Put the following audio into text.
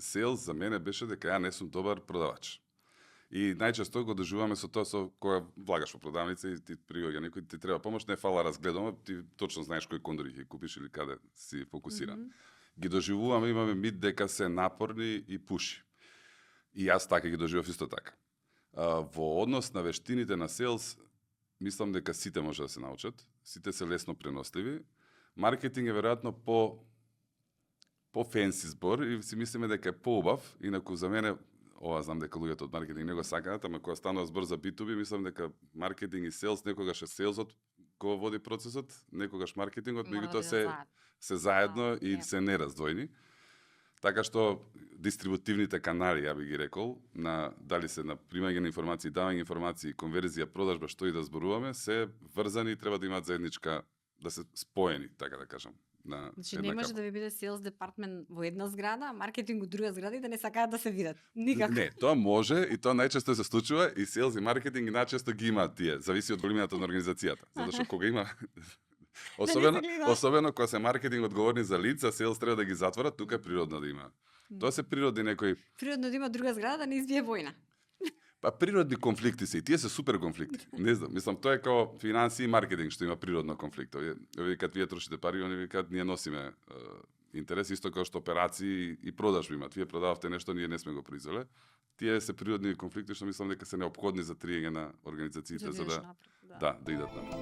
sales за мене беше дека ја не сум добар продавач. И најчесто го доживуваме со тоа со кога влагаш во продавница и ти приоѓа некој, ти треба помош, не фала разгледаме, ти точно знаеш кои кондори ќе купиш или каде си фокусиран. Ги доживуваме, имаме мит дека се напорни и пуши. И јас така ги доживав исто така. Во однос на вештините на селс, мислам дека сите може да се научат, сите се лесно преносливи. Маркетинг е веројатно по фенси збор и си мислиме дека е поубав, инаку за мене, ова знам дека луѓето од маркетинг не го сакаат, ама кога станува збор за B2B, мислам дека маркетинг и селс, некогаш е селсот кој води процесот, некогаш маркетингот, меѓутоа се заедно и се нераздвојни. Така што дистрибутивните канали, ја би ги рекол, на дали се на примање на информации, давање информации, конверзија, продажба, што и да зборуваме, се врзани и треба да имаат заедничка, да се споени, така да кажам. Значи не може да ви биде sales департмент во една зграда, а маркетинг во друга зграда и да не сакаат да се видат. Никако. Не, тоа може и тоа најчесто се случува и sales и маркетинг најчесто ги имаат тие, зависи од големината на организацијата. Затоа што кога има особено кога се маркетинг одговорни за лица, sales треба да ги затворат, тука е природно да има. Тоа се природни некои природно да има друга зграда да не избие војна. Па природни конфликти се и тие се супер конфликти. Не знам, мислам тоа е како финанси и маркетинг што има природно конфликт. Овие викаат вие трошите пари, они викаат ние носиме интерес исто како што операции и продажби имаат. Вие продававте нешто, ние не сме го произвеле. Тие се природни конфликти што мислам дека се неопходни за триење на организациите за да идат напред.